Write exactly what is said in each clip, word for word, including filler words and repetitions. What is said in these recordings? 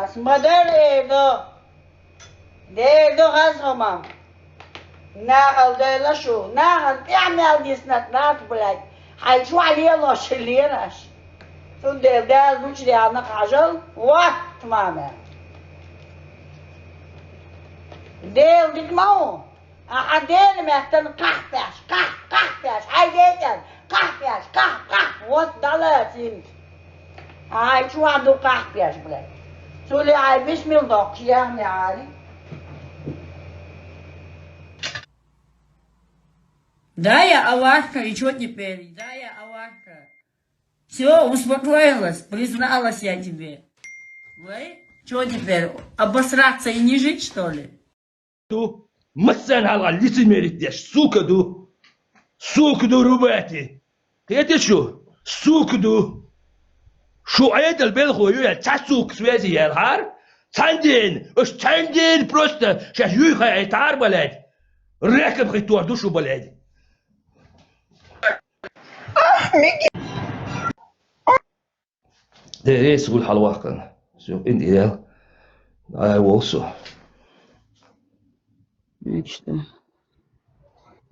Ас ма дара эр ду. Дера ду хаза хӀума. Нахал дойла шу. Нахал тӀехь мел диснарг нах, блядь. Хьайн чохь лелош лелаш. Цундела Дала гучудаьхна хьажал, ват, мама. Дела дика ма ву. Ахьа Делан меттана кхахь-пхьаш, кхахь, кхахь-пхьаш, хьайн гайтӀа, кхахь-пхьаш, кхахь, кхахь, вот дӀалацийна. Ахьа чохь ду кхахь-пхьаш, блядь. Цули хьайн бисмилла доккхуш яхне Ӏали. Да, я аварка, и чё теперь? Да, я аварка. Всё, успокоилась, призналась я тебе. Вы чё теперь, обосраться и не жить, что ли? Ду, массарна хьалха лицемерить деш, сука ду. Сука ду, рубати. Кхетий шу? Сука ду. Шу Ӏедал белхо ю я, цхьа сука связи яьлхьар? Цхьан ден, уьш цхьан ден просто шаьш юй хайхьайтар, блядь. Реком хиттор ду шу, блядь. Де, рейс гуль хьалваккхана. Всё, къинтӀера ял. Ай, вол со. Нечто.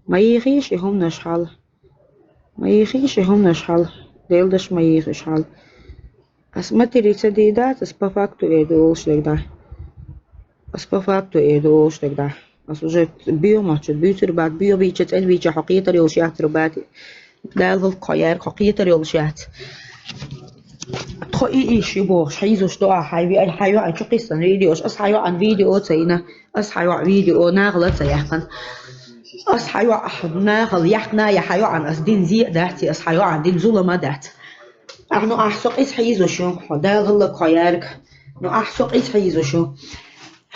Ма йийхийша и хӀуманаш хьал. Ма йийхийша и хӀуманаш хьал. Делдаш ма йийхийша хьал. Ас материца дийдац, ас по факту эр ду олуш дерг дӀа. Ас по факту эр ду олуш дерг дӀа. Ас уже боьха мотт чу буьйцур бац, боьха бийча, цӀена бийча хьо кхетар йолуш яц, рубати. Дала хӀаллакьхьо яьрга хьо кхетар йолуш яц. Тхо и иш ю бохуш, хьийзош ду ахьа хьайн ви-, хьайн йоӀан чу кхиссана видеош. Ас хьайн йоӀан видео ца йина, ас хьайн йоӀан видео нахала ца яьккхина. Ас хьайн йоӀ нахала яьккхина я хьайн йоӀан ас дина зе а дац, ас хьайн йоӀан дина зулам а дац. Ахьа, ну, ахьа со къиза хьийзош ю, хьо Дала хӀаллакьхьо яьрга. Ну, ахьа со къиза хьийзош ю.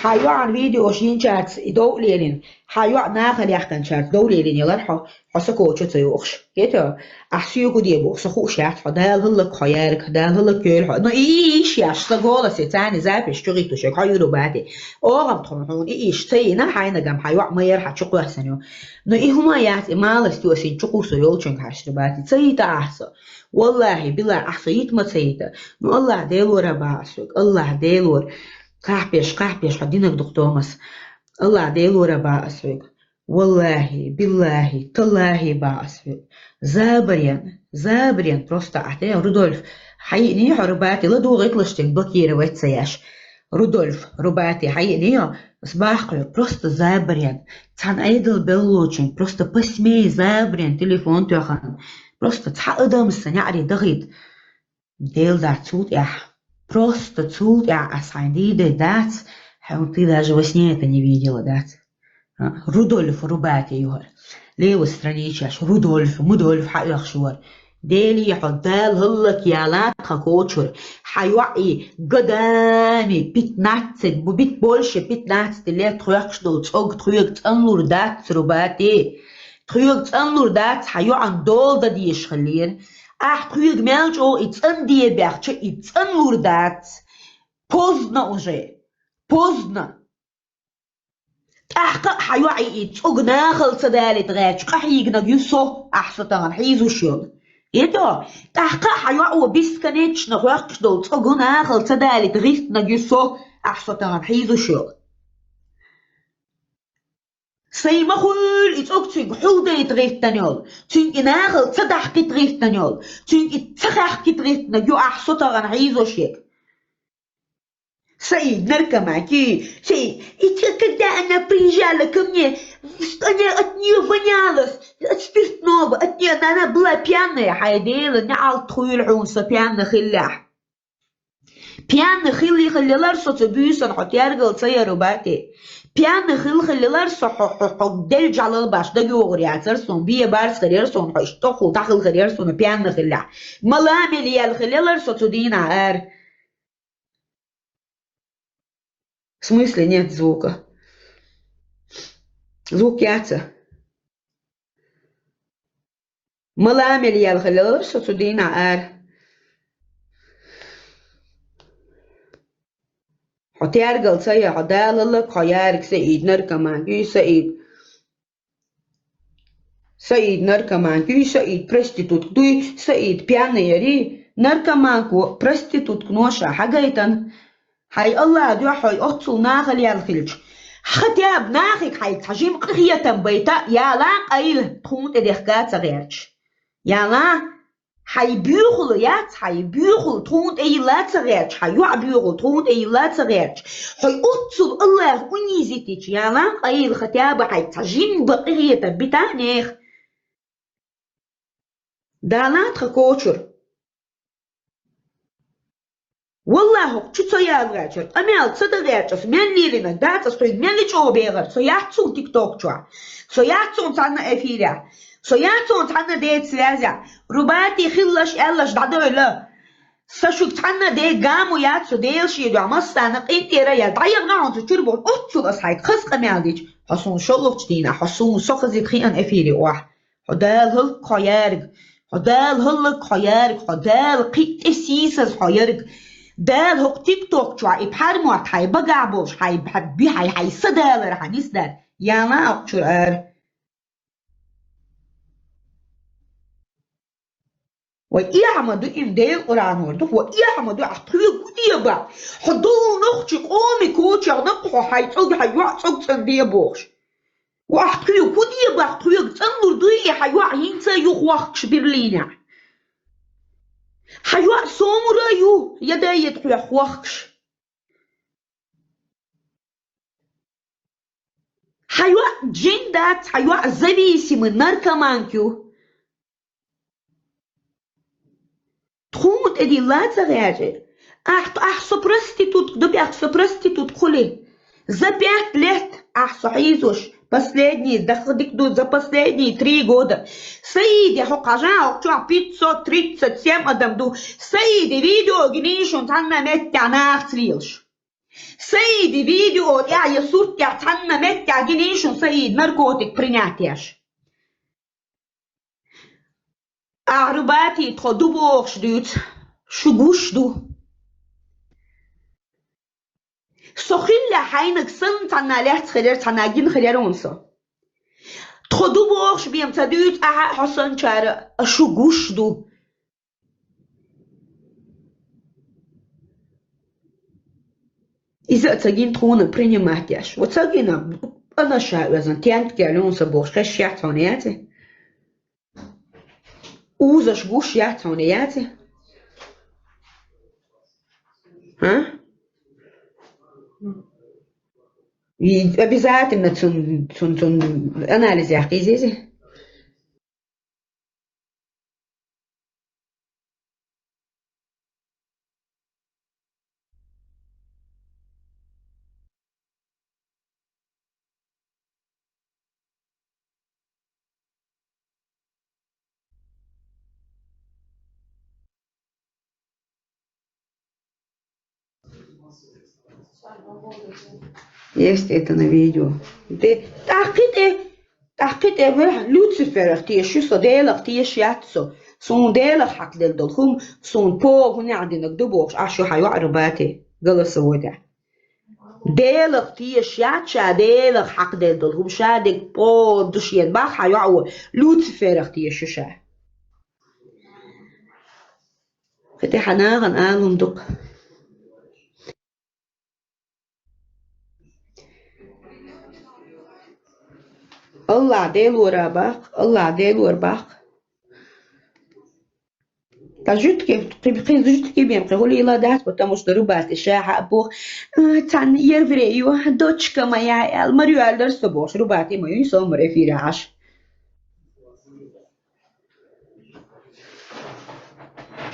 Хьан йоӀан видеош йинчаьрца и дов лелийна, хьан йоӀ нахала яьккхинчаьрца дов лелийна ялар хьо, хьо са коча ца юхуш. Кхетий? Ахьа соьгу де боху, со хууш яц хьо, Дала хӀаллакьхьо яьрга, Дала хӀаллакьйойла хьо. Ну, и, и иш еш, сан голосе царна запись чу гӀиттуш, хьо юру бати. Оха-м тхуна хьуна и иш ца йина, хьайнагам хьан йоӀ ма яра хьан чу кхоьссина ю. Ну, и хӀума яц, и малость йосийна чу кхуссур йолчуьнга хьаьжча бати. Ца йита ахьа со. Валлахьи, биллахьи, ахьа со йита ма ца йита. Ну, АллахӀ Делора баха соьга, АллахӀ Делора. Кхахьбеш, кхахьбеш, хьо динарг ду-кх, Томас. АллахӀ Делора баха соьга. Валлахьи, биллахьи, таллахьи баха соьга. Забарен, забарен просто ахьа те, Рудольф. Хьайиъний хьо, рубати, ладугӀийталаш дерг блокировать ца еш. Рудольф, рубати, хьайиъний хьо, ас боху хьоьга, просто забарен. Цхьана Ӏедал беллачуьнга, просто посмей, забарен, телефон тоьхна. Просто цхьа адамца неӀаре дахийта. Дела дац цул тӀаьхьа. Просто цул тӀаьхьа ас хьайна дийр дац, хьуна ты даже во сне это не видела дац. А, Рудольф, рубати ю хӀара. Левый страничкаш Рудольф, Мудольф хьаоьхуш вара. Дели хьо, Дала хӀаллакьйойла тхан кочур. Хьан йоӀ и годами, пятнадцать, бу-, бит-, больше пятнадцати лет хьоькхуш долу цӀог тхоьга цӀанлур дац, рубати. Тхоьга цӀанлур дац, хьан йоӀана дола дан дезаш хиллера. Ахьа тхоьга мел чӀогӀа и цӀанде баьхча, и цӀанлур дац. Поздно уже. Поздно. ТӀаккха а хьан йоӀе и цӀог нахала ца далийта гӀерташ къахьийгинарг ю со, ахьа со тахана хьийзош йолу. Ето, тӀаккха а хьан йоӀо бесконечно хьоькхуш долу цӀог нахала ца далийта гӀиртинарг ю со, ахьа со тахана хьийзош йолу. Сайн ма хуьлу и цӀог цуьнга хьулдайта гӀиртина йолу, цуьнга и нахала ца дахкийта гӀиртина йолу, цуьнга и ца хаьхкийта гӀиртинарг ю ахьа со тахана хьийзош ерг. Саид, наркоман, ки, Саид, и т-, когда она приезжала ко мне, с-, она от неё вонялась, от спиртного, от неё, она, она была пьяная, хьайн Дела, неӀалт хуьлу хьуна со пьяна хиллехь. Пьяна хилли хиллелара со цу буьйсанна хьо тергал ца яр, рубати. Пьяна хилла хиллелара со хьо, хьо, хьо делла жӀалал баш дагайогӀур яцара суна, бен барз хир яра суна, хьо иштта тоххул дӀахила хир яра суна, пьяна хиллехь. Мала мел яьлла хиллелара со цу дийнахь ара. В смысле нет звука? Звук яц? Мала мел яьлла хиллелара со цу дийнахь ара. Хьо тергал ца яр, хьо Дала хӀаллакьхьо яьрга, Саид, наркоман, гуй, Саид. Саид наркоман, дуй, Саид проститутка, дуй, Саид пьяный яри, наркоманка, проститутка ноша хьагайтан. Хьай Аллах дуьхьа хьой оццул нахал ял хилча. Хатяб нахиг хьай цхьа жим къахетам байта, яла къайла тхун тӀе дехка ца гӀерч. Яла хьай буьхула яц, хьай буьхула тхун тӀе йилла ца гӀерч, хьай йоӀ буьхула тхун тӀе йилла ца гӀерч. Хьой оццул Аллах унизитич, яла къайла хатяба хьай цхьа жим ба къахетам бита нех. Дала тха кочур. Валлахь, хӀокху чу ца яла гӀерташ, къамел ца дан гӀерташ, мел лелина дац ас хьоьга, мел чӀогӀа бегӀар, со яц цунна тикток чохь, со яц цунна цхьанна эфирехь, со яц цунна цхьанна деца связехь, Рубати хиллаш аьллаш дӀадойла. Сан шуьга цхьанна де гамо яц, со Делан шен дуьхьа массарна къинтӀера ял дӀаяхна хьуна цу чуьра боху, оццул ас хьайга хаза къамел дича, хьо суна шолгӀачу дийнахь, хьо суна со хазийта хиъна эфире охьа. Хьо Дала хӀаллакьхьо ярг, хьо Дала хӀаллакьхьо ярг, хьо Дала кхин а тӀе сийсазхьо ярг. Дала хӀокху тикток чохь и пхьармотт хьайн багахь болуш, хьайн б-, хьайн би-, хьайн, хьайн са далар хьан нисдара. Яла а кху чуьра ара. Вай эхь ма ду, им Делан Къуръанор ду, вай эхь ма ду, ахь тхоьга хӀун де бац? Хьо долу нохчи къоми кочех накъ хьо хьайн цӀог, хьайн йоӀ цӀог цӀан де бохуш. Вай ахь тхоьга хӀун де бац? Тхоьга цӀанлур дуй и хьан йоӀ хӀинца а ю хохкаш Берлинехь? Хьан йоӀ сомура а ю, я дай я тхоьх хохкаш? Хьан йоӀ жин дац, хьан йоӀ зависимый наркоманка ю. Тхуна тӀе дилла ца гӀерташ. Ахь, ахь со проститутка ду, бехк со проститутка хуьли. За пять лет ахь со хьийзош, последний, даха дика ду, за последние три года. Саиде хьо кхажа, хьо чохь пятьсот тридцать семь адам ду. Саиде видео гиний шун цхьанна меттехь нахаца лелаш. Саиде видео тӀехь я сурт тӀехь цхьанна меттехь гиний шун Саид наркотик принять еш. Ахь Рубати тхо ду бохуш дуьйцу, шу гуш ду. Со хиллехь хьайнаг санна цхьанна лаьцна хилира, цхьанна гина хилира хьуна со. Тхо ду бохуш бен ца дуьйцу ахьа а хьо санначара, шу гуш ду. Иза а ца гина тхуна принимать еш. Ва ца гина, анаша оьзан, тент керлуьнса бохуш, хезаш яц хьуна яци? Узаш гуш яц хьуна яци? А? И обязательно цун, цун, цун анализ яккхийзизи? Есть это на видео. Де, тӀаккха тӀе, тӀаккха тӀе, Люциферах теша ю со, Делах теша яц со. Суна Делах хьакхаделла долу хӀума, суна погӀунехь динарг ду бохуш, ахь шу хьан йоӀ Рубати, голосовой тӀехь. Делах теша яц ша, Делах хьакхаделла долу хӀума ша дерг погӀу ду шена бах хьан йоӀо, Люциферах теша ю ша. Кхин тӀе хьан нахана алун дукха. Аллах Делора баккха, Аллах Делора баккха. Ткъа жуьгтаге, кхин, кхин жуьгтаге бен кхин гӀулийла дац, потому что Рубати ша хьаъ боху, а, цхьанна еврей ю, дочка моя аьлла, мара юьллара со бохуш, Рубати ма юй, со мара эфира Ӏаш.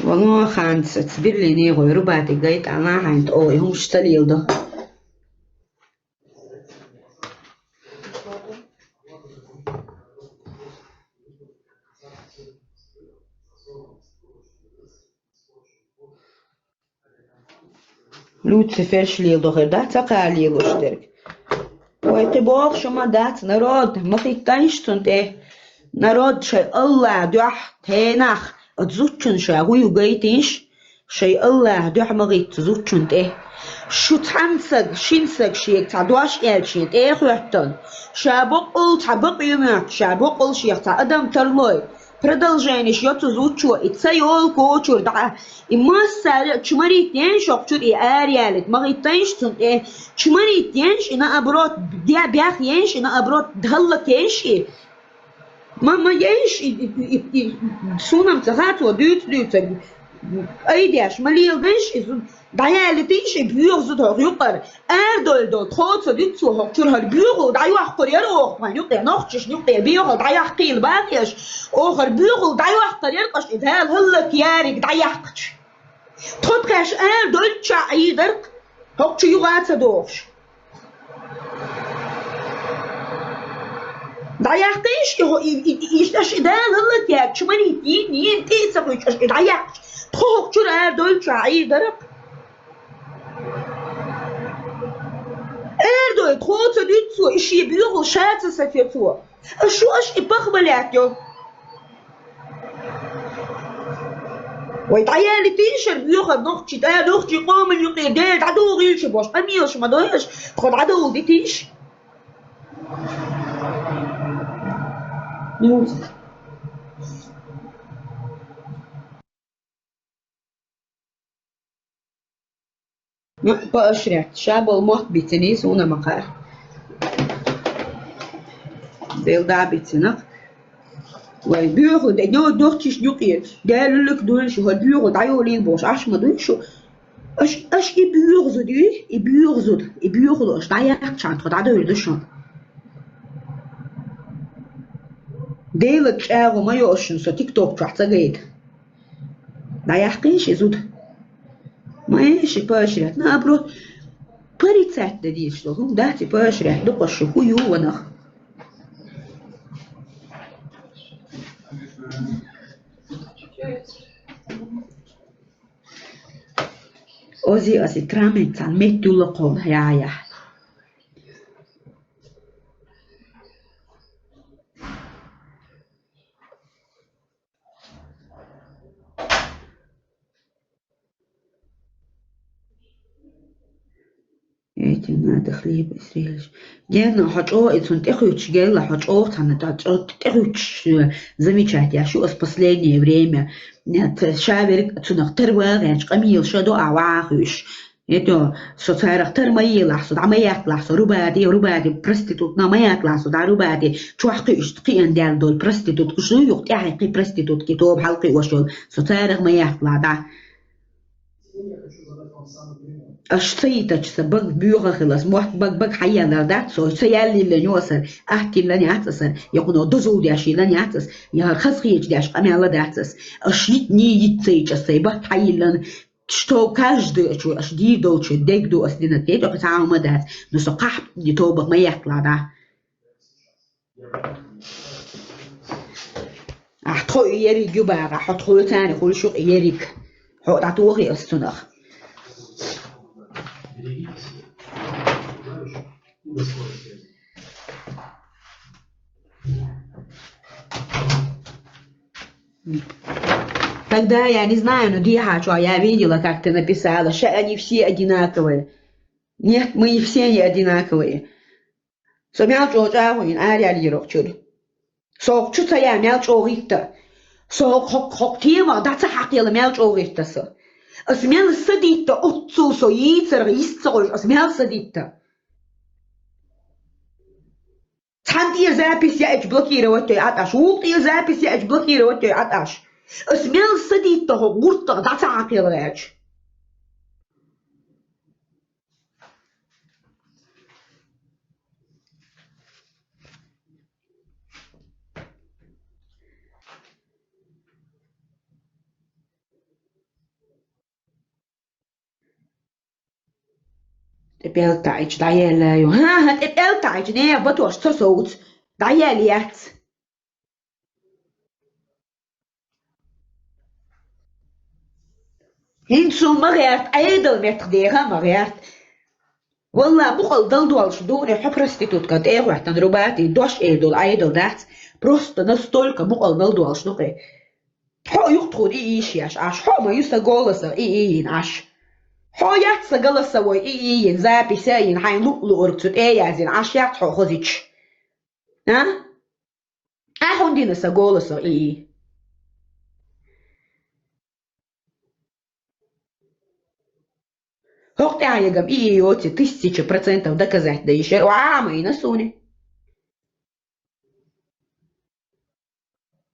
Валлахьи, ханца, ца Берлине гӀой Рубати гайтӀа, Аллахьайна тӀе, ой, хӀумаш ца леладо. Люциферш леладо хир дац, цхьа кхара лелош дерг. Вай кхин бохуш ма дац, народ, ма хӀиттайша цунна тӀе. Народ, шайн Аллах дуьхьа, тхьенах, оцу зудчун ша хӀун ю гайтийша, шайн Аллах дуьхьа ма хӀитта зудчун тӀе. Шу цхьана саг, шина саг шега цхьа дош аьлча шен тӀе а хӀоьттина, ша боккъал цхьа бакъ ю моьтту, ша боккъал шех цхьа адам тарлой, Продолженеш йо цу зудчо, и ца йолу кочур дӀа. И массаьрга чмаритта ен шокчур и араяьллит, ма гӀиттайш цунна тӀе. Чмаритта ен и наоборот, де-, бех ен и наоборот, хӀаллак ен и. Ма, ма ен и, и, и, и, и, суна-м ца хаьа цо дуьйцу-дуьйцург. Айдеш, ма леладайш и зуда. ДӀаяьллитийша и боьха зуда хӀокху юкъара. Арадевлла долу тхо ца дуьту цо хӀокху чуьра хӀара боьхалла дӀайоккхур яра оха тхайн юкъе, нохчашна юкъе боьхалла дӀаяьккхийла бахьаш, оха хӀара боьхалла дӀайоккхур яра, къаьшта и Дала хӀаллак яриг дӀаяккхича. Тхо тхаьш арадевллачохь Ӏийдар-кх, хӀокху чу юха а ца дохуш. ДӀаяккхийша и хӀо-, и, и, и, иштта аша и Дала хӀаллак яьлча, ма йина, йина, йина, тӀе а ца хуьйцуш, аша и дӀаяккхича, тхо хӀокху чуьра арадевллачохь Ӏийдар-кх. Арадевлла, тхо ца дуьту цо, и шен боьхалла ша ца сацайо цо. Аша шу аша и похвалять йо. Вай дӀаяьллитийша хӀара боьхалла нохчий, тӀе нохчий къоман юкъе, Дела дӀадугӀийша бохуш, къамелаш ма дойша, тхо дӀадовла дитийша. Ну. Ма, поощрять. Ша болу мотт бицина суна ма-кхара. Дела да бицина. Вай, боьхалла, де, нохчашна юкъера. Дала хӀаллак дойла шу, хӀара боьхалла дӀайолийла бохуш, Ӏаш ма дуй шу. Аша, аша и боьха зуда, и боьха зуда, и боьхалла аша дӀаяьккхича тхо дӀадевлла ду шуна. Делан чӀагӀо ма йо аша шуна, со тикток чохь ца гайта. ДӀаяккхийша и зуда. Ма эши поощрять. Наоборот, порицать дан дезаш долу хӀума дац и поощрять. Дукха шу хӀун ю ванах? Ози, ози, трамин цхьана меттула кхолла, я, я. Этим надо хлеба и зрелищ. Генна, хьо чӀогӀа и цунна тӀехуьттуш, гелла, хьо чӀогӀа цхьанна тӀе-, чӀо-, тӀехуьттуш, э, замечать еш ю ас последнее время. Нет, ша верг цунах тера вагӀанчу къамелаш ша до а ваха хуьйш. Ето, со царах тера ма елахь, со дӀа ма яхкалахь, со рубади, рубади, проститутка ма яхкалахь, со дӀа рубади, чохь кхуьуш кхиъна даьлла долу проститутка, шу юха тӀаьхьа кхин проститутки тоба хьалкхиош йолу, со царах ма яхкалахь дӀа. Аша ца йитача сан бага боьха хила, ас мотт бага-бага хьаеллар дац со, ца яьллина йо аса, аттина яц аса, я кхуно дозалла деш йина яц аса, я хаза хеташ деш къамел а дац аса. Аша йитний йита ца йича аса, сайн бат хьайиллина, что каждый, аша дийр долчу дег ду ас дина, тӀе тӀе цхьа а хӀума дац, но со кхахь тобах ма яхкалахь дӀа. Ахь тхо и ерриг ю бахахь, хьо тхоьца царна хуьлуш ю и ерриг. Хьо дӀатохий ас цунах. Тогда я не знаю, но дехьа чохь я видела, как ты написала, что они все одинаковые. Нет, мы не все не одинаковые. Со мел чӀогӀа чӀагӀо йина араяьлла йира хӀокху чуьра. Со хӀокху чу ца яа мел чӀогӀа хӀитта. Со хӀокху, хӀокху, хӀокху темах дӀа ца хьакхаелла мел чӀогӀа хӀитта со. Ас мел са дитта оццул со йийцарх йист ца гӀуьйш, ас мел са дитта. Цхьана тӀера запись яича блокировать йой Ӏаташ, вукху тӀера запись яича блокировать йой Ӏаташ. Ас мел са дитта хӀокху гуртах дӀа ца хьакхаелла гӀерташ. ТӀе пӀелг таӀийча дӀаелла ю. ХӀан, хӀан, тӀе пӀелг таӀийча нехан батош ца совцу. ДӀаелла яц. ХӀинца суна ма гӀерта, Ӏедал меттах деха а ма гӀерта. Валла, мукъал дала долуш дуне хьо проститутка тӀе а хӀоьттина, рубати, дош эр долу Ӏедал дац, просто настолько мукъал дала долуш ду кхе. Хьо а юха тхуна и ийша еш Ӏаш, хьо а ма ю сан голосах и, и йина Ӏаш. Хьо яц сан голосовой и, и йина, запись а йина, хьайн луъ-луъург цу тӀе а яздина Ӏаш яц хьо хозича. А? Ахь хӀунда дина сан голосо и, и? Боху тӀаьхьа ягам и, и йоци, тысяча процентов доказать дан йиш яра, Ӏама йина суна.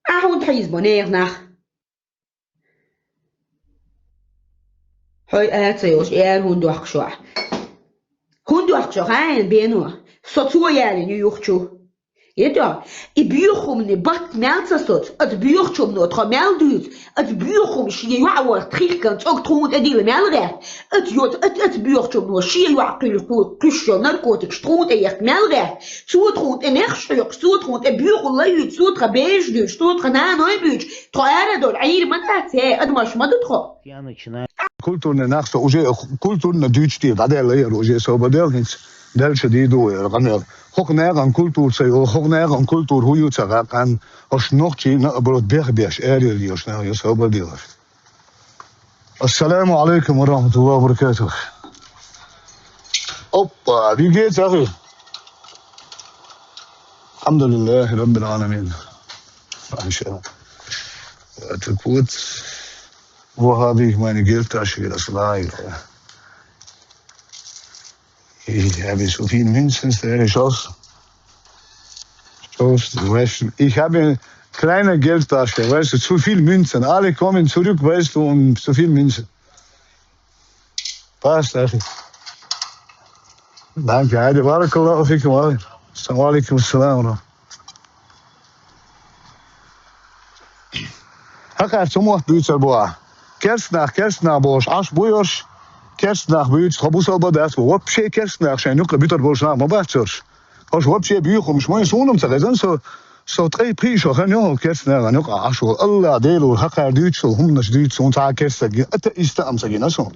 Ахьа хӀунда хьийзабо нехан нах? Хьой а ца йолуш, и ара хӀунда дохкуш ваьа? ХӀунда дохкуш ваьа, хьайна бено? Со цо ялийна ю юхачу. Ето, и боьха хӀумане батт мел ца соцу, аса боьхачу хӀумано тхо мел дуьйцу, аса боьха хӀума шен йоӀа вахта хихкан цӀог тхуна тӀе дилла мел гӀерта, аса йоцу, аса, аса боьхачу хӀумано шен йоӀа кхуьлу кху-, кхуьссуш йолу наркотикаш тхуна тӀе яхка мел гӀерта, цо тхуна тӀе нехаш хьоькхуш, цо тхуна тӀе боьхалла юьйцу, цо тхан бераш дуьйцу, цо тхан наной буьйцу, тхо ара долу Ӏийр ма дац, хӀей, адамаш ма ду тхо. Культурный нах со уже культурно дуьйцу те, дӀадаьлла яра уже собар дел хӀинца, дальше дийду яра гӀамел. ХӀокху нахана культура ца йолу, хӀокху нахана культура хӀун ю ца хаьа, хӀорш нохчий наоборот бех беш, араяьлла йолуш нах ю собар делаш. Ассаламу алейкум ва рахматуллахи ва баракатух. Опа, виге цахи. Алхамдулиллахи раббил аламин. Маша. Так вот. Wo habe ich meine Geldtasche gelassen? Ah, ja. Ich habe so viel Münzen, sehr geschossen. Schossen, weißt du, ich habe kleine Geldtasche, weißt du, zu viel Münzen. Alle kommen zurück, weißt du, und zu viel Münzen. Passt, Achim. Danke, Heidi. Barakallahu fikum. Assalamu alaikum. Assalamu alaikum. ХӀокхаьрца хӀун мотт буьйцур бу ахь? Керста нах, керста нах бохуш Ӏаш бу йош, керста нах буьйцу, тхо бусалба дац бу. Вообще керста нах шайн юккъе буьтур болуш нах ма бац йош. ХӀорш вообще боьха хӀумаш ма ю, суна-м ца хезна, со, со ткъе пхи шо хан ю хӀокху керста нахана юкъахь Ӏаш волу. АллахӀ Дела ву хӀокхара дуьйцуш долу хӀуманаш дуьйцу суна цхьа а керстаг гина, атеист а-м ца гина суна.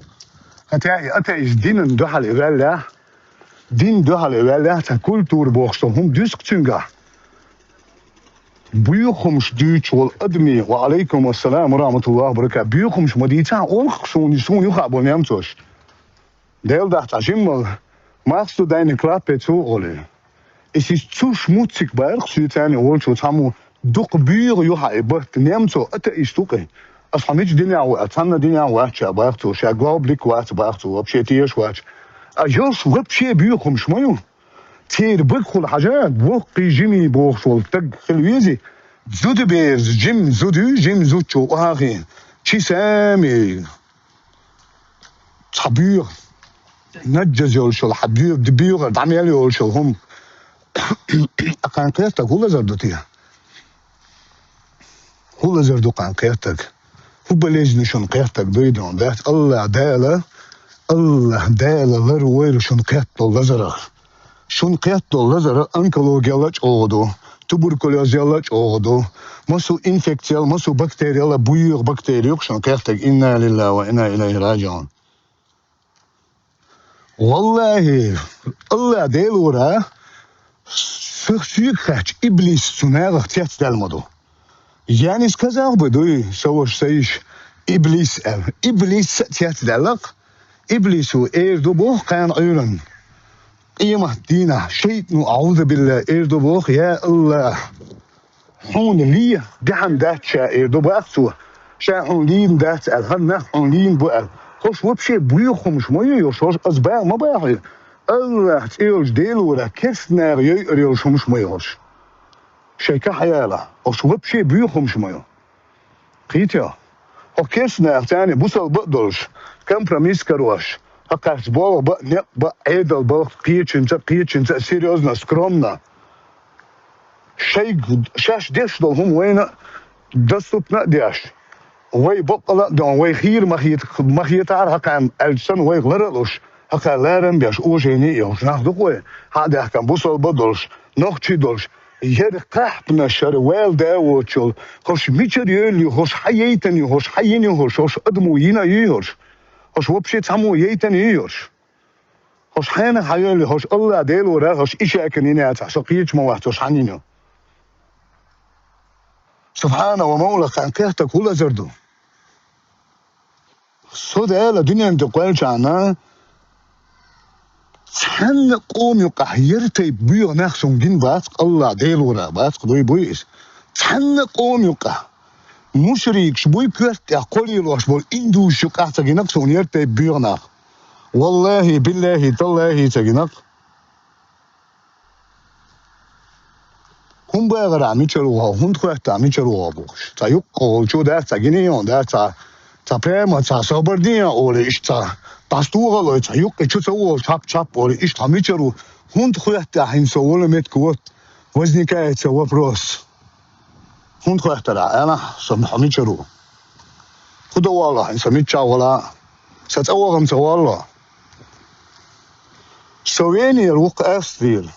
Хотя и атеист динан дуьхьал и ваьллехь, дин дуьхьал и ваьллехь, цхьа культура бохуш долу хӀума дуьсу-кх цуьнгахь. Боьха хӀумаш дуьйцуш волу адаме, ва алейкум ассалам ва рахматуллахи ва баракатух, боьха хӀумаш ма дийцахь, олу-кх суна, суна юххе болу немцоша. Дела дахьа цхьа жиммал, machst du deine Klappe zu, олий. И сиз цу шмуцциг баьркх соьца царна волчу цхьаммо дукха боьха ю хьан и батт, немцо атеист ву-кх и. Аса хьо мича динехь ву аьлла, цхьанна динехь вац ша баха цо, ша глаублик вац баха цо, вообще теша вац. А йош вообще боьха хӀумаш ма ю. Церан багахула хьажа, воккхий жимий бохуш волу стаг хила везий, зудаберза жима зуда ю, жима зудчо охьахиъна. Чи сами цхьа боьха, наджаз йолуш йолу, хьан боьха, боьхар дӀа мел йолуш йолу хӀума. Кхайн кхеттаг хӀун лазар ду те? ХӀун лазар ду кхайн кхеттаг? ХӀун болезнь шуна кхеттаг дуй дон? Дац, АллахӀ Дала, АллахӀ Дала лар войла шуна кхетта долу лазарах. Шуна кхетта долу лазар онкологиял а чӀогӀа ду, туберкулезал а чӀогӀа ду, массо инфекциял, массо бактериял а, боьха бактери ю-кх шуна кхеттаг, инна лиллахӀи ва инна илайхӀи раджиӀун. ВаллахӀи, АллахӀ Делора, сих соьга хаьттича, иблис цу нахах цецдаьлла ма ду. Я не сказал бы, дуй, со ваша, са йиша, иблис аьлла. Иблис а цецдаьлла-кх. Иблисо эр ду боху кхана Ӏуьйранна. Къемат дийнахь шайтано, аӀузу биллахӀ, эр ду боху: «Я АллахӀ, хьуна лен дехьа дац ша», эр ду баха цо. Ша хьуна лийна дац аьлла, хӀара нах хьуна лийна бу аьлла. ХӀорш вообще боьха хӀумаш ма ю, йо, хӀорш аса бан ма бахьа. АллахӀ цӀе йолчу Делора керста наха йойур йолуш хӀумаш ма ю хӀорш. Шайн кахь яла, хӀорш вообще боьха хӀумаш ма ю. Кхетий хьо? ХӀокху керста наха царна бусалба а долуш, компромисс карош, хӀокхаьрца болх бан а, некъ бан а, Ӏедал балха кхечуьнца а, кхечуьнца а серьёзно, скромно. Шайга, шаьш деш долу хӀума вайна а доступно а деш, вай баккъала а дон, вай хийра ма хета-, ма хетахьара хӀокхарна аьлча санна, вайх лар а луш, хӀокхара ларам а беш, уважение а йолуш нах ду-кх вай, хьан а даьхкина бусалба а долуш, нохчий а долуш, хӀара кхаьпнаш, хӀара вала да а воцуш йолу, хӀорш мичара йевлла ю, хӀорш хьан яйтина ю, хӀорш хьан йина ю хӀорш, хӀорш адамо йина а юй хӀорш, хӀорш вообще цхьаммо яйтина юй хӀорш. ХӀорш хьенах хьан йевлла ю, хӀорш АллахӀ Делора, хӀорш ишаьркина йина яцахь, со кхечу ма вац, хӀорш хьан йина ю. Субхьана ва мавла, кхайн кхеттаг хӀун лазар ду? Со Дала дуьнен тӀе кхоьллинчхьана, цхьанна а къоман юкъахь яра тайпа боьха нах суна гина бац-кх, АллахӀ Делора бац-кх, дуй буй иза. Цхьанна а къоман юкъахь. Мушрикаш буй, коьрта тӀехь кхо лелош болу индусаш юкъахь ца гина-кх суна яра тайпа боьха нах. Валлахи, биллахи, таллахи ца гинакх. ХӀун багӀара мичара ву хьо, хӀунда хоьттахь мичара ву хьо бохуш. Цхьа юккъе волчо дац, цхьа гине йолу дац, цхьа, цхьа прямо, цхьа собар де олий иштта, цхьа дӀасатохалой, цхьа юккъе чу ца волу, чап-чап олий иштта, хьо мичара ву, хӀунда хоьттахь хӀинца со волу метка вот возникает цхьа вопрос. ХӀунда хоьттара, аьлла, со хьо мичара ву? ХӀун дан воллу хьуна, со миччахь вала? Сан цӀа вахана ца воллу? Со Венера ву-кх, Австрера.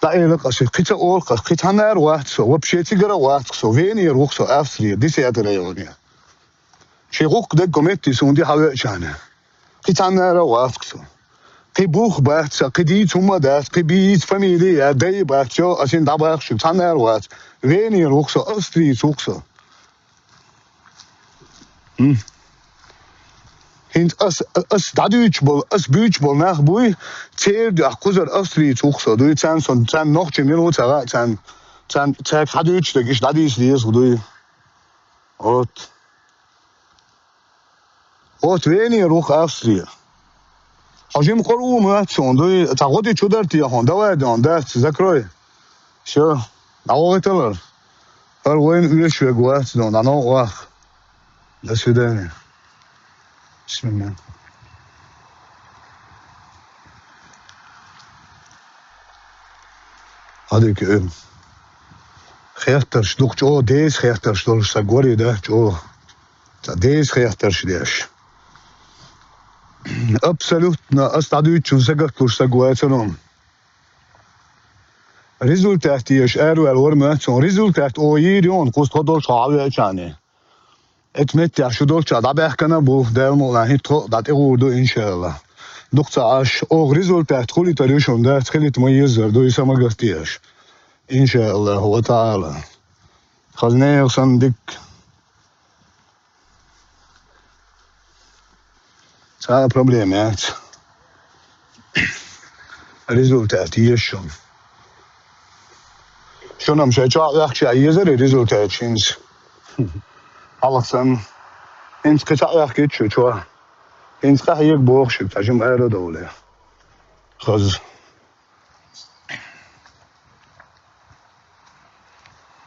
ДӀаэла-кх ас, кхин ца олу-кх ас, кхин цхьаннара вац со, вообще цигара а вац-кх со, Венера ву-кх со, Австрера, десятый районера. Шен гӀуллакх дерг метте суна де хьан веачахьана. Кхин цхьаннара а вац-кх со. Кхин бух бац сан, кхин дийца хӀумма а дац, кхин бийца фамили а, дай а бац, йо, ас хӀинца дӀабахча цхьаннара а вац. Венера ву-кх со, австриец ву-кх со. М. ХӀинца ас, ас дӀадуьйцуш болу, ас буьйцуш болу нах буй, церан дуьхьа кхузара австриец ву-кх со дуй, царна со, царна нохчи мила ву ца хаьа, царна, царна, цаьрга хьан дуьйцуш дерг иштта дӀадийца деза дуй. Вот. Вот Венера ву-кх Австрера. Хьо жима къора ву моьтту суна дуй, цхьа гӀо де чу дара те хьуна, давай дона, дац, закрой. Всё, дӀавахийталара. ХӀара вайна оьшуш верг вац дона, дӀа новкъа ваха. До свидания. Бисмилла. Хьадика, э, хеттарш дукха чӀогӀа деза хеттарш долуш сан гори, да, чӀогӀа. Цхьа деза хеттарш деш. Абсолютно ас дӀадуьйцучун сагатлуш саг вацара хьуна. Результат еш араваьлла вара моьтту суна. Результат оха йийр ю хьуна, кхуза тхо долуш хьо хьан веачахьана. Эцу меттехь шу долччохь дӀабаьхкина а бу, Дала мукъ лахь, хӀинца тхо а дӀатӀегӀур ду, иншаАллахӀ. Дукха ца Ӏаш, оха результат хилийтар ю шуна, дац, хилийта ма езара ду, и са ма гатдеш. ИншаАллахӀу ва ТаӀала. Хаза нехан санна дикка. Цхьа а проблема яц. Результат еза шуна. Шуна-м шайн чохь ваьхча езара результат хӀинца. Хьалха санна. ХӀинца кхин цхьаъ ваьхкича шу чохь. ХӀинца къахьега боху шуьга, цхьа жима ара а довлий. Хаза.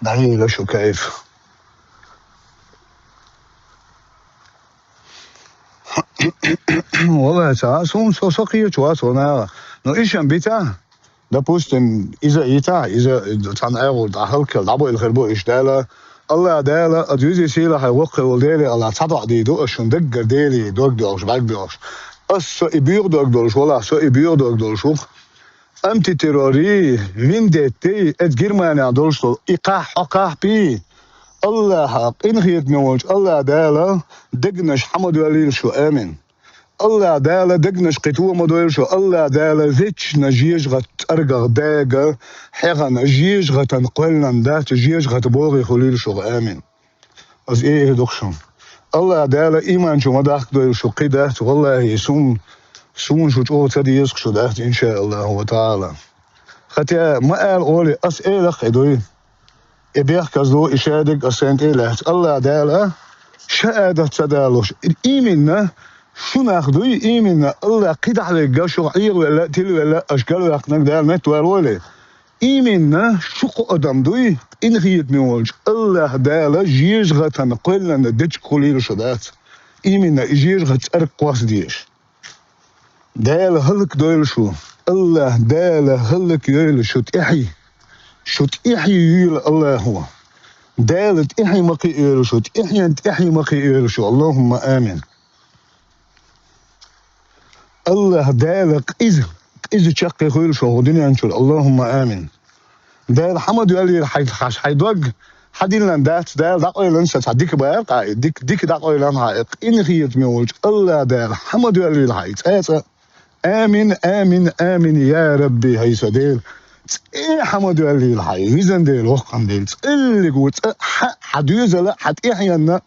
ДӀаелла шу кайф. Валлай, ца, суна со, со кхечу вац ван ала. Но ишан бита, допустим, иза ита, иза цхьана агӀор дӀахьалкхел, дӀабойла хир бу иша Дала. Алла Дала, а дуьзи сийла хьай воккхе волу Деле Алла, цхьа доӀа дийр ду, аш шун даггара Деле дог доьлхуш, бӀаьрг доьлхуш. Ас со и буьйха дог долуш валахь, со и буьйха дог долуш ву-кх. Антитеррори, вендетти, эца Германехь долуш долу и кхахь хьо кхахьпий. Аллаха, къинхетаме волчу Алла Дала дегнаш хьамадоьллийла шу, амин. Алла Дала дегнаш кхин тома дойла шу, Алла Дала вечно жежагӀат цӀаргах дага, хьехана жежагӀатан кхоьллан дац, жежагӀат богӀий хуьлийла шух, амин. Аса э ду-кх шуна. Алла Дала иман чу ма дахкадойла шу кхин дац, валлахӀи, сун, суна шу чӀогӀа ца деза-кх шу дац, иншаАллахӀу ва ТаӀала. Хатя ма ала олий, ас элах а дуй. И бехказло, и шадерг ас сайн тӀе а лаьцна. Алла Дала ша адат ца далуш. Именно шу нах дуй, именно Алла кхидӀа вегга, шух Ӏехавелла, тилавелла, аш галваьккхинарг Дала меттаваллале. Именно шу кху адам дуй, къинхетаме волчу Аллаха Дала жежагӀатан кхоьллана дечиг хуьлийла шу дац. Именно и жежагӀат цӀарга кхосса дезаш. Дала хӀаллакдойла шу. Аллаха Дала хӀаллакйойла шу тӀаьхье. Шу тӀаьхье юйла Аллахо. Дала тӀаьхье ма кхиойла шу, тӀаьхьенан тӀаьхье ма кхиойла шу. АллахӀумма амин. Аллаха Дала къиза, къиза чаккхе хуьйла шу хӀокху дуьнен чуьра. АллахӀумма амин. Дала хьамадоьллийла хьай, хьаш хьай дог, хьан диллина дац, Дала дӀакъойланаш сан цхьа дика бара къа, дика, дика дӀакъойлан хьан, къинхетаме волчу Алла Дала хьамадоьллийла хьай цӀа а цӀа. Амин, амин, амин, я Рабби, хӀай сан Дела. ЦӀе хьамадоьллийла хьай, везан Дела, воккхан Дела, цӀеллиг ву цӀа хьан, хьан доьзала, хьан тӀаьхьенна,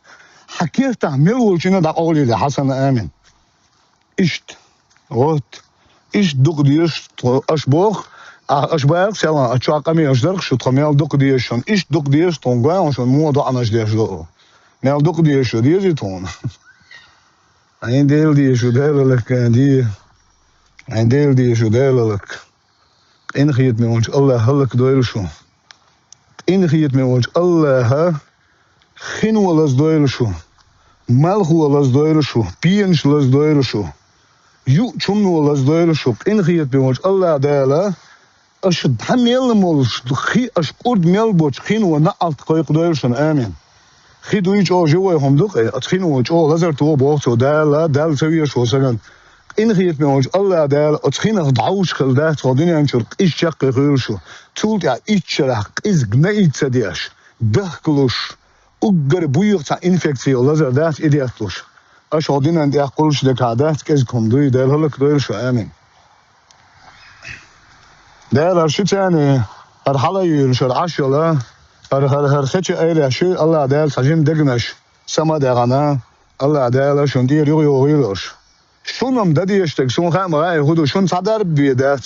хьан кертахь мел волчунна дӀакъовлийла хьан санна, амин. Иштта. Вот. Иштта дукха дезаш тхо, аша боху, а, аша боху, селхана, аша чохь къамелаш дарх шу, тхо мел дукха дезаш шуна, иштта дукха дезаш тхуна, гой хьуна шуна муха доӀанаш деш ду. Мел дукха деза шу, дезий тхона? Ӏайн Дела деза шу, Дала лакха де. Ӏайн Дела деза шу, Дала лакха. Къинхетаме волча АллахӀа хӀаллакдойла шу. Къинхетаме волча АллахӀа хино лазадойла шу. Малхо лазадойла шу. Пенаш лазадойла шу. Юуча хӀумано лазадойла шу. Къинхетаме волча АллахӀа Дала аша дӀа мел молаш хи, аша кӀурд мел боцу хино наӀалт кхойкхадойла шуна. Амин. Хи дуй чӀогӀа живой хӀума ду-кх, оцу хино чӀогӀа лазар то боху цо. Дала, Далла ца везаш волу сагана. Къинхетаме волча АллахӀа Дала оцу хинах дӀовш хилла дац хьо дуьнен чуьра, къиза чаккхе хуьлу шу. Цул тӀаьхьа итт шарахь къиза наийца ца деш, дахкалуш, уггар буьйха цхьа инфекция лазар дац и детталуш. Аша хьо динан тӀехь кхуллуш декхьа дац, кӀезиг хӀума дуй, Дала хӀаллакдойла шу, амин. Дала хӀара ши царний, хӀара хьала а юьйлуш, хӀара Ӏаш йолу, хӀара, хӀара, хӀара хеча айреш ю, АллахӀа Дала цхьа жима дегнаш сама а даьхна, АллахӀа Дала шуна тӀера юха йогӀийла аша. Шуна-м дан дезаш дерг, суна хаьа ма хаьий хӀун ду, шуна цхьа дарба бен дац.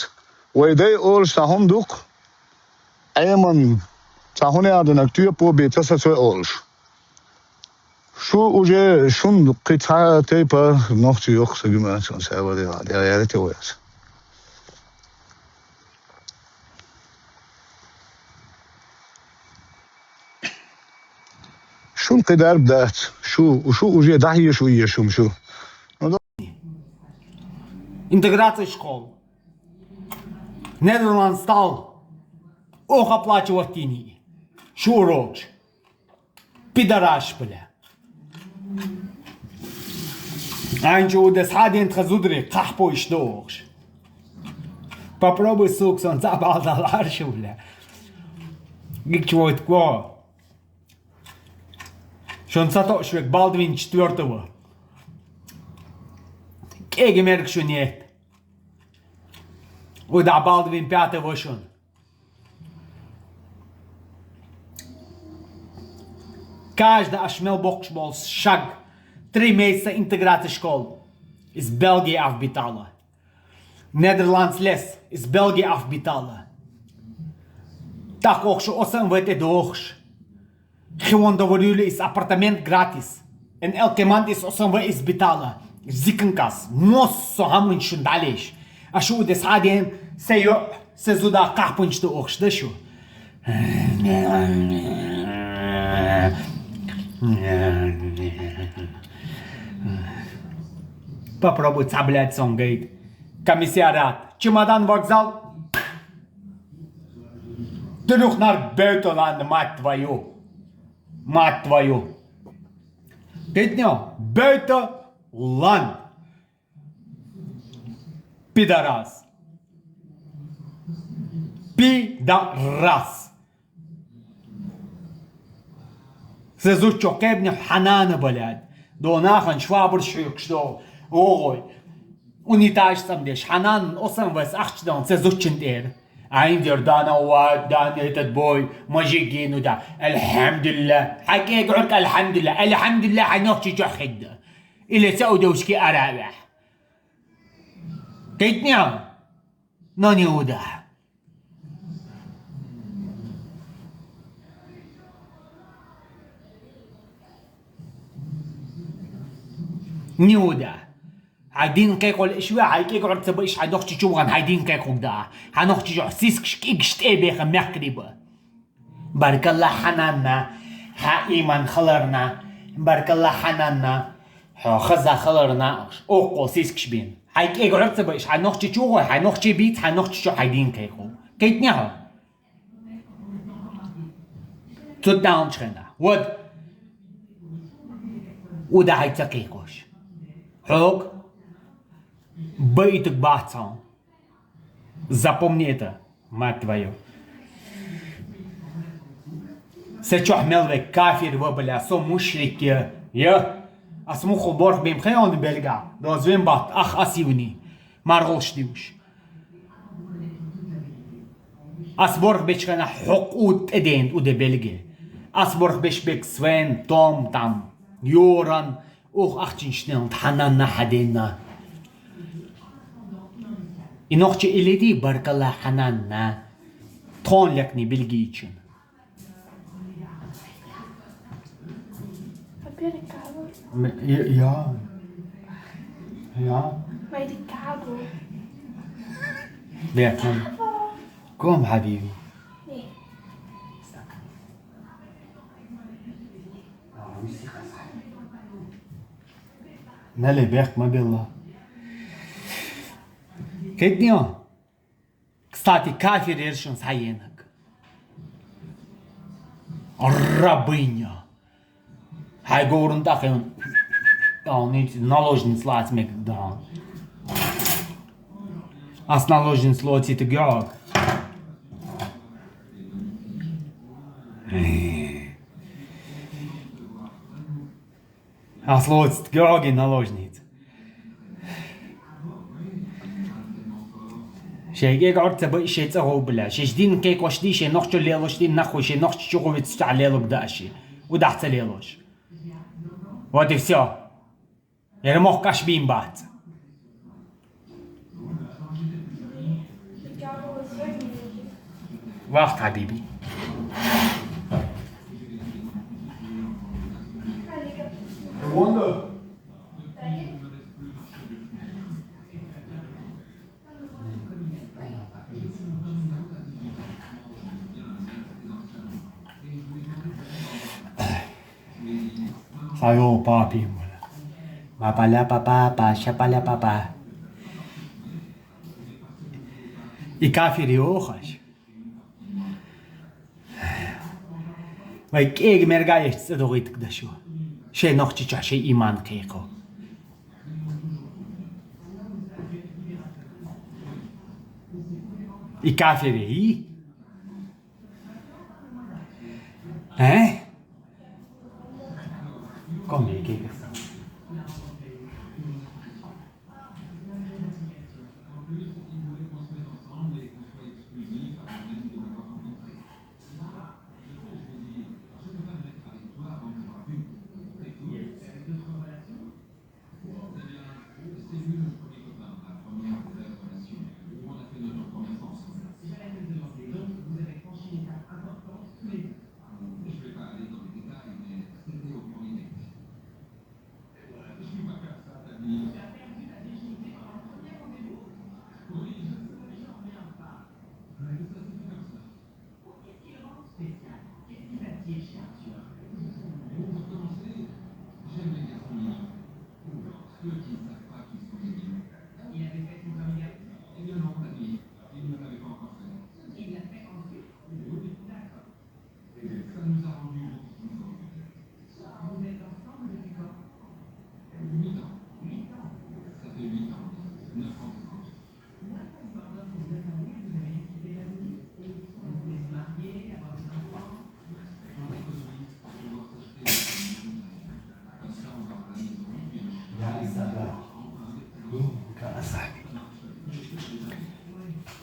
Вай дай олуш цхьа хӀума ду-кх, Ӏеман цхьа хӀун яздинарг тоьпо бен ца сацой олуш. Шу уже, шуна кхин цхьа тайпа нохчий йоккха са гимацан саваре гӀа дӀа яьррате вай аса. Шуна кхин дарба дац. Шу, шу уже дӀахьеша езаш хӀума шу. Ну, да. Интеграция школа. Нидерланд стал. Ох, оплачивать йиний. Шу урокаш. Пидораш, бля. Ӏайн чу удес хьаден тхан зударий, кхахьпойш ду охуш. Попробуй, сука, сон цхьа бала дала Ӏарша, бля. Гича войтко. Шун ца тоъуш верг Балдвин четвёртого. КӀега мерг шун етта. Удахь Балдвин пятого шун. Каждый аш мел боккхуш болу шаг, три месяца интеграции школы из Бельгии афбитала. Нидерландс лес из Бельгии афбитала. Так охуш осан вай тӀе дохуш. Хион доварили из апартамент гратис. Эн эл команд из осан вай из битала. Зиканкас. Мос со хӀаманчун далеш. А шу удес хьаден, се йо, се зуда кахпунч ду охш, да шу? Попробуй цаблять сон гайд. Комиссариат. Чемодан вокзал. Трюхнар бетолан, мать твою. Мать твою. Ты днём бетолан. Пидорас. Пидорас. Се зудчо кхебнехь хьанана балад. До нахана швабраш хьоькуш до. Огой. Унитаж цӀандеш. Хьанана осан вайс ахча дан се зудчун тӀера. Айн дер дана ва, дана этот бой, мажигину да. Альхамдулилла. Хьакег гӀурк альхамдулилла. Альхамдулилла, хьай нохчи чохь хидда. Или Саудовский Аравия. Кхитня? Но не уда. Не уда. Хьай дин кхайкхол иш ве, хьай кӀиг гӀур ца ба иш, хьай нохчи чу вахан, хьай дин кхайкхуг да. Хьай нохчи чу сискаш кӀигаш тӀе беха мехкари ба. Баркалла хьананна, хьан ийман халарна, баркалла хьананна, хьо хаза халарна, оккхо сискаш бин. Хьай кӀега гӀур ца байш, хьай нохчи чу гӀой, хьай нохчи бийц, хьай нохчи чу хьай дин кхайкху. Кхитня хьо? Цу даунчхена. Вот. Уда хьай ца кхайкхуш. Хьог. Байтаг бац хьо. Запомни это, мать твою. Се чохь мел век кафир ва, бля, со мушрик я. Я. Ас муххул борх бем хеон белга. Дозвен бат, ах ас юни. Маргъулш дивш. Ас борх бечхана хьокъу тӀеден уде белге. Ас борх беш бек Свен, Том, там, Йоран, Ох, ахчинчнел тхьананна хьаденна. И нохчи илиди баркалла хьананна. Тхон лекни билгийчун. М-, я, я. Я. Бехман. Ком, حبيبي. Нале бехк ма белла. Кеднио? Кстати, кафир ершин саенак. Рабыня. Хай говорун тахын. Ани наложниц лац мек да. Ас наложниц лоци ты гёг. Ас лоци ты гёги наложниц. Шейгег орца ба шей цаго бля. Шей дин кей кошди, шей нохчо лелошди, нахуй шей нохчо чугу вицта лелуг даши. Удахца лелош. Вот и всё. Ермох каш бим бац. Вахт, حبيبي. Сайо папи мула. Папаля папа, паша паля папа. И кафири охаш. Вай кег мергаеш цедогит кдашу. Шей нохчи ча шей иман кеко. И кафири, и? Э? Коми кег.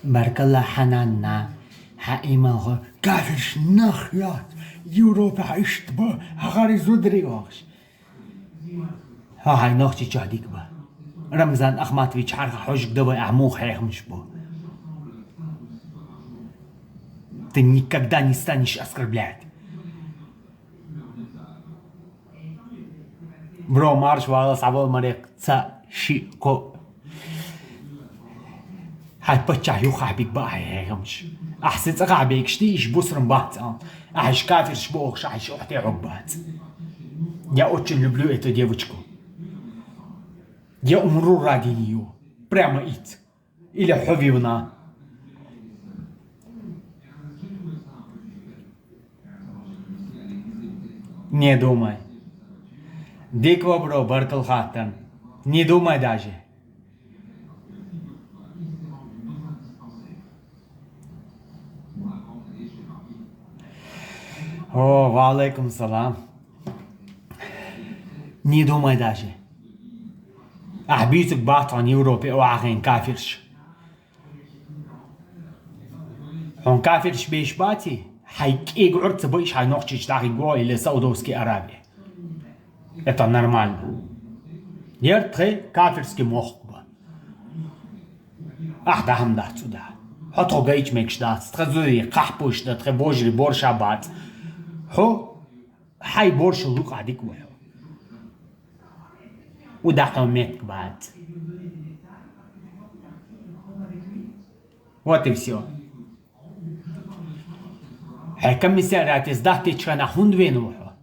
Баркалла, Хананна, хьа иман хо, кафирш нах яц, Европа хьа ишт ба, хьа хари зудри вахш. Хьа хьай нохчи чахдик ба. Рамзан Ахматович, хьарха хьожг давай, ахь мух хьехмш бу. Ты никогда не станешь оскорблять. Бро, марш вала савол марек ца ши ко. Хьай паччахь юххьахь биг баъ хьехамш. Ахь се цӀа хьабегаш ди, иш бусран бац а. Ахь иш кафирш бохуш, ахь иш ухьте хьог бац. Я очень люблю эту девочку. Я умру ради неё. Прямо иц. Или хьо вивна. Не думай. Дик вабро, баркал хаттан. Не думай даже. О, ва алейкум салам. Не думай даже. Ахь буьйцург бац хьуна Европе охьахийна кафирш. Хьуна кафирш беш баций, хьай кӀега Ӏур ца баиш хьай нохчийчу дӀахигво или Саудовский Аравия. Это нормально. Яр тхе кафирский мохк ба. Ахь дахьам дац цу да. Хьо тхо гайчу мегаш дац. Тха зури кхахьпуш да, тхе божари борша бац. Хьо хьай борша лукъа дика ву хьо. Куда хьо меттиг бац. Вот и всё. Хьай комиссариате сдать деча хана хӀунда венав хьо?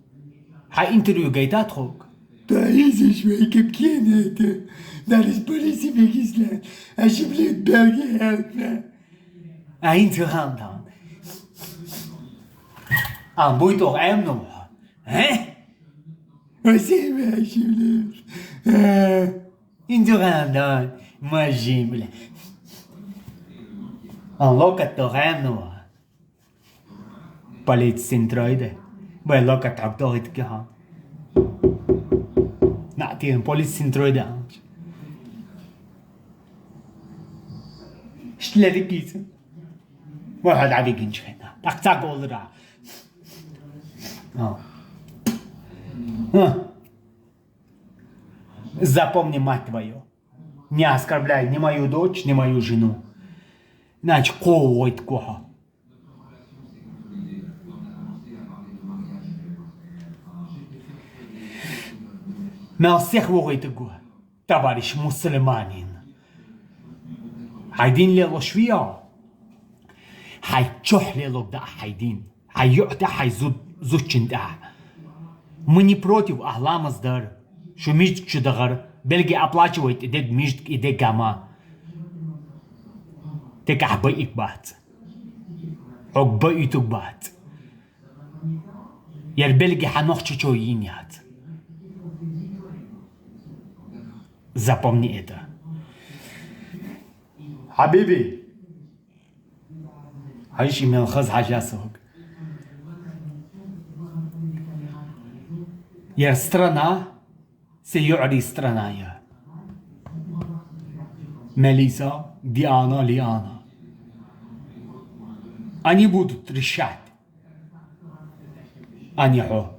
Хьай интервью гайта тхога? Да изиш вай кипкене это. Дарис полиси бегислен. Ошиблет берги хелпне. А инца хандан. А буй тох эмнав хьо? Хе? Василий Васильевич. Э, индюган, да, мажи, бля. А локоть то гэмнула. Полиция синтроиде. Бай локоть так то это ки хан. На, ти полиция синтроиде. Штлери кица. Ва хад ави гинчхена. Так так олра. А. А. Запомни, мать твою. Не оскорбляй ни мою дочь, ни мою жену. Иначе кого это кого. Мел всех вогӀийтагу, товарищ мусульманин. Хьай дин лелош вио? Хьай чохь лелог да хьай дин. Хьай юӀта хьай зу-, зудчин тӀа. Мы не против, ахь ламаз дар. Шу миждиг чу дахар. Белги оплачивает и дег миждиг, и дег гама. Тек ахь байик бац. Хьог байитуг бац. Яр белги хьанох чучо йин яц. Запомни это. Хьабиби. Хьайши мел хаз хьажасуг. Яр страна, се юӀри страна я. Мелиса, Диана, Лиана. Они будут решать. А не хьо.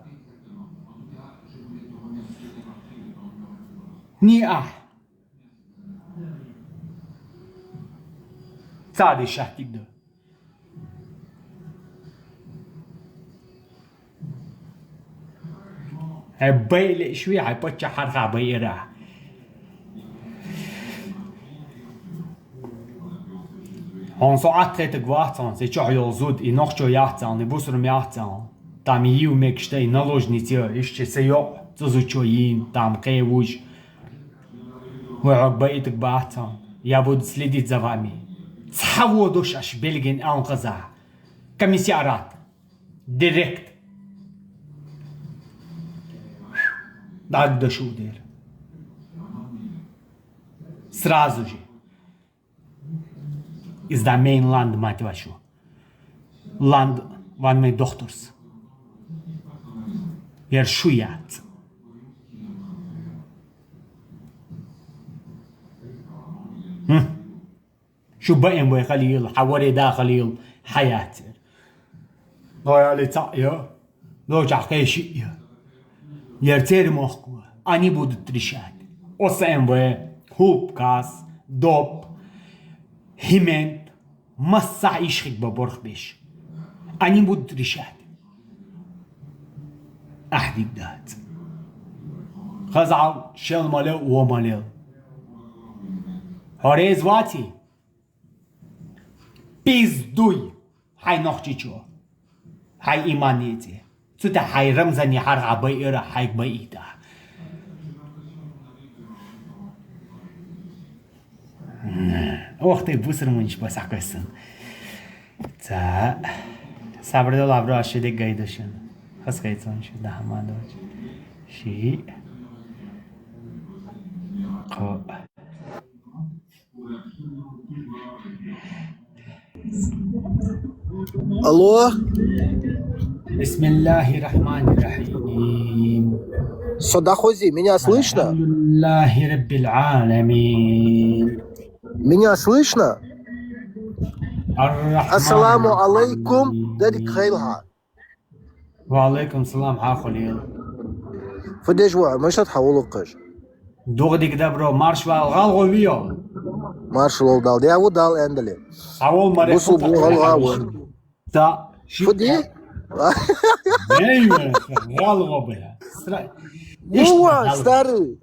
Не ахь. Цари шахтиг да. Хьай бай ле шуи, хьай паччахь хьарха бай ира. Хьон со атхетаг вахцан, се чохь йол зуд, и нохчо яхцан, и бусурм яхцан. Там ив мекшта, и наложница, ишчи се йо, цузучо йин, там кевуж. Вай хьог байтаг бахцан. Я буду следить за вами. Цхьа водуш аш белген алкъаза. Комиссиарат. Директ. Дагда шудер. Сразу же. Из да мейн ланд, мать вашу. Ланд ван мей дохтурс. Яр шу яц. Хм. Шу баэм вай халил, хьаваре да халил, хьаяцер. Но я лица я, но чахкай ши я. Яр цер мохку, они будут решать. О С М В, Хубкас, доп, химент, масса ишхик ба борх биш. Они будут решать. Ахьдик дац. Хазал, шел малел, о малел. Хорез вати. Пиздуй. Хьай нохчичо. Хьай иман еци. Цута хьай Рамзани хьарха бай ира, хьай бай ита. Ох, ты бусурманч ба сакъесан. Ца. Сабрдал абра шеде гайдашан. Хас гайцан шу да хамадоч. Ши. Ко. Алло. بسم الله الرحمن الرحيم. Содахози, меня слышно? الحمد لله رب العالمين. Меня слышно? الرحمن الرحيم. Ассаламу алейкум, Дадик Хайлха. Ва алейкум салам, хьа хулил. Фу деш ва, мышат хьа улукъаш. Дугъ дик да, бро, марш вал, гъал гъо вио. Марш лол дал, дяву дал эндали. Савол маре. Бусу хупа бу гъал гъа ва. Да. Фу ди? Эй, гъал гъо бля. Стра-, ишт Муа, гъал. Старый.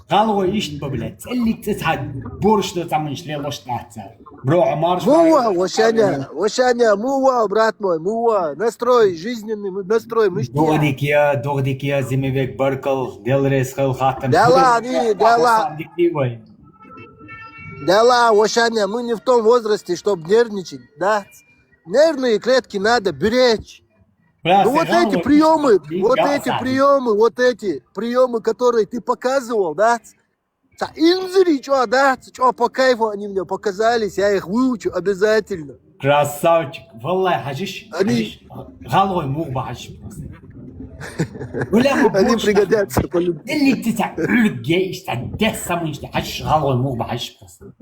ГӀалгӀай иштта ба, блядь, цӀаллиг цӀа цхьа борщ да цӀа мунш лелош дац. Бро, марш. Муа, вошаня, вошаня, муа, брат мой, муа. Настрой жизненный, настрой мышти. Догдик я, догдик я, зимовек баркал, Дела реза хилва хаттам. Дела, они, дела. Дела, вошаня, мы не в том возрасте, чтобы нервничать, да? Нервные клетки надо беречь. Ну вот эти приемы, вот эти приемы, вот эти приемы, которые ты показывал, да? Цхьа инзари чӀоагӀа дац, чӀоагӀа по кайфу они мне показались, я их выучу обязательно. Красавчик. Валлахь, хьажаш, хьажаш. ГӀалгӀай мугӀ ба, хьажаш просто. Они пригодятся по-любому. ЦӀаллиг цӀа Ӏург я иштта, дес самуншта, хьажаш, гӀалгӀай мугӀ ба, хьажаш просто.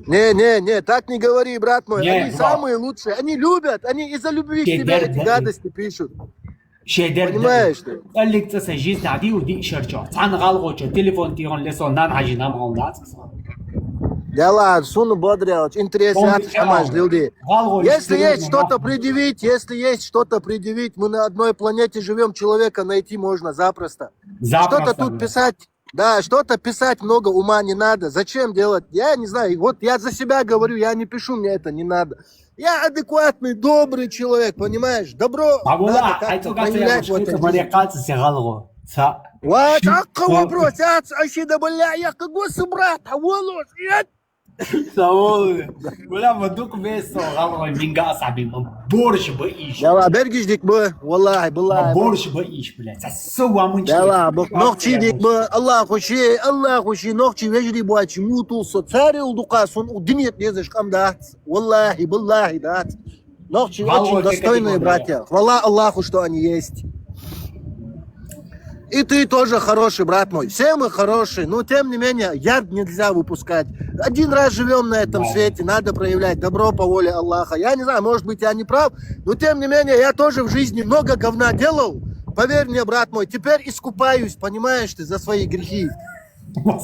Не, не, не, так не говори, брат мой. Они самые лучшие. Они любят, они из-за любви к тебе эти гадости пишут. Шедар. Понимаешь ты? ЦӀаллиг цӀа са жизнь дӀадийу диъ шера чу. Цхьан гӀалгӀочо телефон тийгӀан ле со нана хьажи нам гӀална дац. Дела, сона бодрялч, интерес яц, хӀамаш лилди. Если есть что-то предъявить, если есть что-то предъявить, мы на одной планете живем, человека найти можно запросто. Что-то тут писать. Да, что-то писать много ума не надо. Зачем делать? Я не знаю. Вот я за себя говорю, я не пишу, мне это не надо. Я адекватный, добрый человек, понимаешь? Добро надо как-то проявлять в этой жизни. Ва, такой вопрос. Я ц-, ащи да, бля, я как бы собрат, а волос, я Савол. Вала ма дукха веза со гӀалгӀай минга асхьаби ма борщ ба иш. Дела, бергиш дика ба, валлахьи, биллахьи. Ма борщ ба иш, блядь. Са со ва мунчи. Дела, ба нохчи дика ба, Аллаху ши, Аллаху ши, нохчи вежарий ба чи мутул со. Царел дукха сона у динет дезаш къам дац. Валлахьи, биллахьи дац. Нохчи очень достойные братья. Хвала Аллаху, что они есть. И ты тоже хороший, брат мой. Все мы хорошие, но тем не менее, яд нельзя выпускать. Один раз живем на этом свете, надо проявлять добро по воле Аллаха. Я не знаю, может быть, я не прав, но тем не менее, я тоже в жизни много говна делал. Поверь мне, брат мой, теперь искупаюсь, понимаешь ты, за свои грехи. Ну,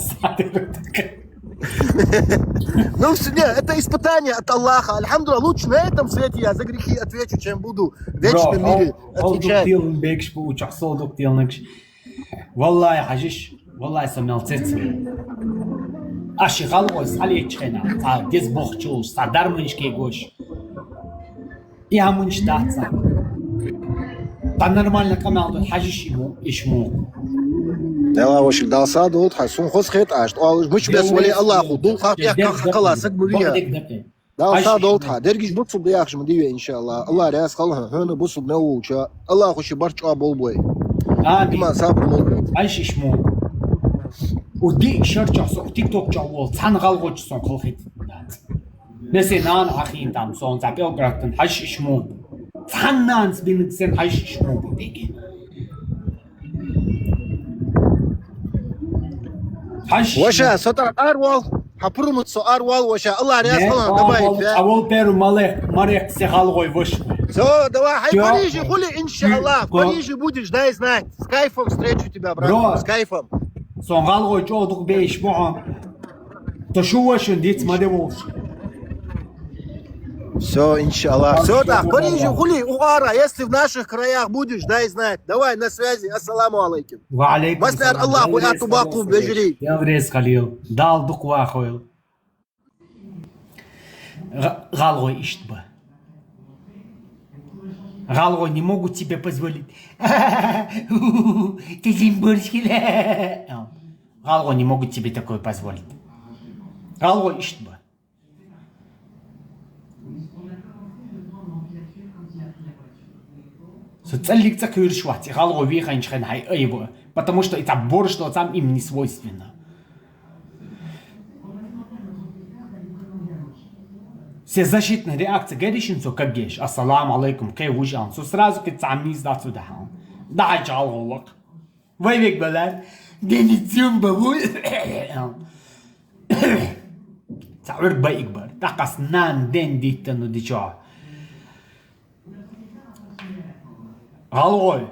всё, не, это испытание от Аллаха. Альхамдулилла, лучше на этом свете я за грехи отвечу, чем буду в вечном мире отвечать. Валлахьи, хьажаш, валлахьи, со мел цецве. Аш гӀалгӀай схьалечхена, цхьа деза бохчуш, цхьа дарманаш кегош. И хӀаманаш дац. Та нормально къамаьл ду, хьажаш иш му, иш му. Дела, вошик, Дала сагӀа долда хьа, сона хоза хет аш, тӀоалаш, муч бес вали Аллаху, дулхах эккха хьакхала саг ма вия. Дала сагӀа долда хьа, дерригаш бусулба яхаш ма дий вай, иншааллах. Аллах раьза хилва хьона, хьона бусулба мел волча. Аллаху ши барт чӀоагӀа болба вай. Амин. Иман, сабар лолда. Хьажаш иш му. У диъ шера чу со, у тикток чу вола, цхьан гӀалгӀочо сона халахетар дац. Беси нана ахин там сон за пел грактан хьажаш иш му. Цхьан нанас бинг сен хьажаш иш му бу беги. Хьажаш иш му. Ваша, со тӀа арвал, хьа пурмут со арвал, ваша, Аллах раьза хилва хьона, давай, да? Авал перу малек, марек се гӀалгӀай ваш. Всё, давай, хай в Париже хули, иншаллах, в Париже будешь, дай знать. С кайфом встречу тебя, брат, с кайфом. Сон гӀалгӀай чӀоагӀа дукха беш бу хьона. То шу вашун диц ма де волш. Всё, иншаллах. Всё, да, в Париже хули, у ара, если в наших краях будешь, дай знать. Давай, на связи. Ассаламу алейкум. Ва алейкум салам. Масляр Аллаху атубаку бежри. Дела реза хилва. Дала дукха вахойла. ГӀ-, гӀалгӀай ишт ба. ГӀалгӀай не могут тебе позволить. Ты зимборщик. ГӀалгӀай не могут тебе такое позволить. ГӀалгӀай ишт ба. Со цӀаллиг цӀа кхуьраш вац, и гӀалгӀай веханча хен хьай айва, потому что и цӀа борщ до цам им не свойственно. Се защитная реакция, говоришь, им со как геш, ассаламу алейкум, кхе вуж ан, со сразу ки цам низ да цу дахан. Да хьай чалгӀо вак. Вай век балар, дени цюм баву. Цаур байк бар, такас нан ден диттану дичо. ГӀалгӀой.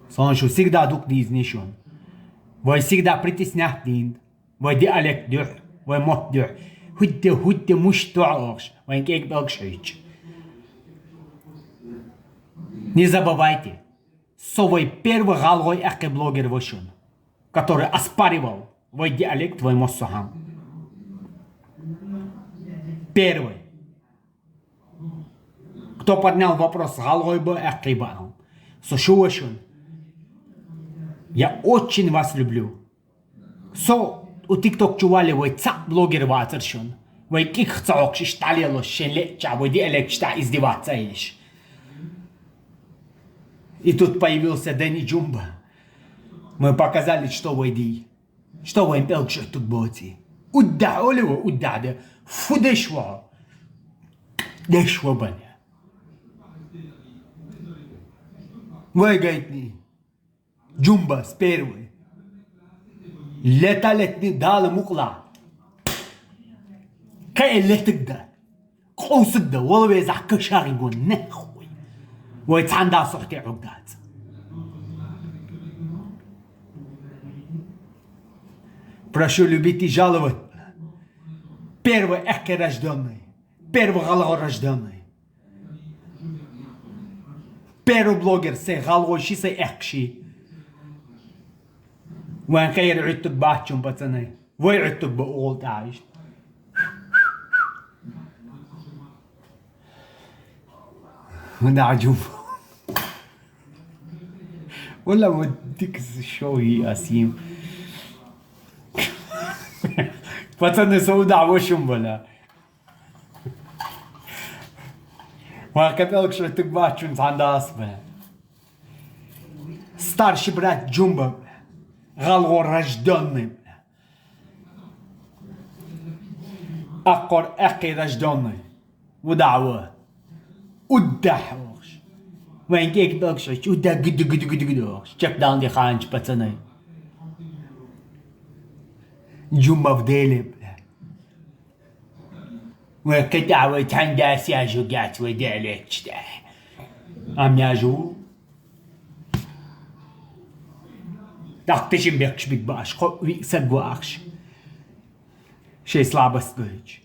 Сон шу всегда дук дизнишун. Вай всегда притеснять дин. Вай диалект духь, вай мот духь. Худде, худде муш дуахш, вай кек белгш хич. Не забывайте, со вай первый гӀалгӀой ахке блогер вашун. который оспаривал вай диалект, вай массахьам. Первый. Кто поднял вопрос гӀалгӀай ба, аьккхий ба. Со шу ва шун. Я очень вас люблю. Со у TikTok чу вале вай цхьа блогер вацар шун. Вай кӀик ца хьокхаш, иштта лелаш, шен леча, вай диалект чу издеваться еш. И тут появился Дэнни Джумба. Мы показали, что вай ди. Что вайн пӀелг шуьттуг боций? Удда хьоли ва, удда де. Фу деш ва? Деш ва баня. Вай гайтни. Джумба с первой. Лета летни дала мукъла. Кхе летг да. Къовсг да, вала везахь кашагӀи гон, нехуй. Вай цхьан да сохте хьуг дац. Прошу любить и жаловать. Первый эккхий рождённый. Первый гӀалгӀай рождённый. Первый блогер, сай гӀалгӀай ши, сай эккхий ши. Вайн кхера Ӏуттуг бац шун, пацанай. Вай Ӏуттуг ба угӀул тӀаиш. Вада Ӏаджуб. Валла, вот дик шоу и асим. Пацаны, сауда вошум бала. Ва капелк шо тык бачун сандас бе. Старший брат Джумба. ГӀалгӀай рождённый. Аккхор эккхий рождённый. Удава. Удда хьохш. Вайн кек белк шо. Удда гыды гыды гыды гыды хьохш. Чек дан ди ханч, пацаны. Джумба в деле, бля. Вай кытавай тандас яжу гяц вай диалектчда. Ам яжу. Тахтышин бекш биг баш, хо ви сагвахш. Шей слабость гыч.